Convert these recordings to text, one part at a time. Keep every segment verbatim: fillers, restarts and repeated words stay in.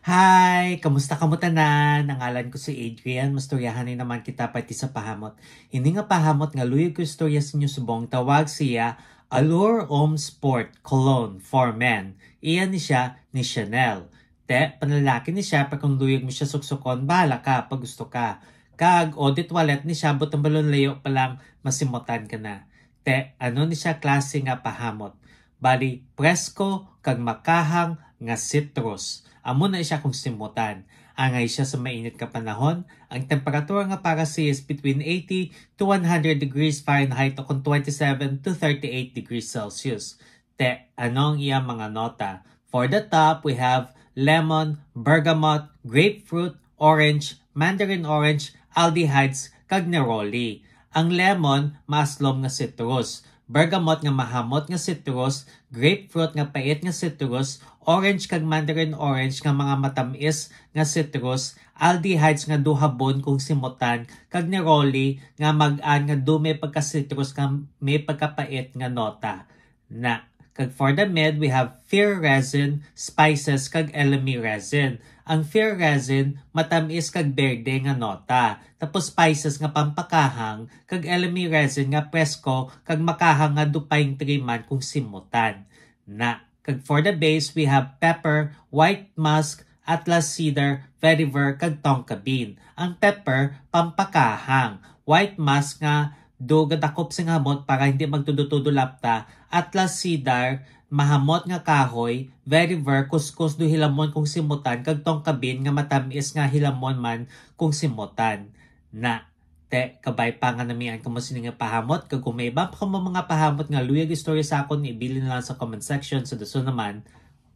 Hi! Kamusta kamo tanan? Ang ngalan ko si Adrian. Mastoryahanay naman kita parte sa pahamot. Ini nga pahamot nga luyag ko istorya sa inyo subong tawag siya Allure Homme Sport Cologne for Men. Iya ni siya ni Chanel. Te, panlalaki ni siya, pero kung luyag mo siya suksukon, bahala ka pag gusto ka. Kag eau de toilette ni siya, butang balon layo pa lang, masimutan ka na. Te, ano ni siya klase nga pahamot? Bali, presko kag makahang nga citrus. Amo na siya kung simutan. Angay siya sa mainit nga panahon, ang temperatura nga para siya is between eighty to one hundred degrees Fahrenheit o kung twenty-seven to thirty-eight degrees Celsius. Te, ano ang iyang mga nota? For the top, we have lemon, bergamot, grapefruit, orange, mandarin orange, aldehydes, kag neroli. Ang lemon, maaslom nga citrus. Bergamot nga mahamot nga citrus, grapefruit nga pait nga citrus, orange kag mandarin orange nga mga matamis nga citrus, aldehydes nga duhabon kung simutan, kag neroli nga mag-an nga daw may pagka-citrus nga may pagkapait nga nota. Na. Kag for the mid, we have fir resin, spices, kag elemi resin. Ang fir resin, matamis kag berde nga nota. Tapos spices nga pampakahang, kag elemi resin nga presko, kag makahang nga daw pine tree man kung simutan. Na. Kag for the base, we have pepper, white musk, atlas cedar, vetiver, kag tonka bean. Ang pepper, pampakahang. White musk nga daw gadakop sing hamot para hindi magtudo-tudo lapta. Atlas cedar, mahamot nga kahoy. Vetiver, kuskus daw hilamon kung simutan, kag tonka bean nga matamis nga hilamon man kung simutan. Na. Te, kabay pa nga namian kamo sini nga pahamot, kag kung may iban pa kamo mga pahamot nga luyag istorya sa akon, ibilin na lang sa comment section. Sa dason naman,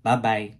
bye-bye.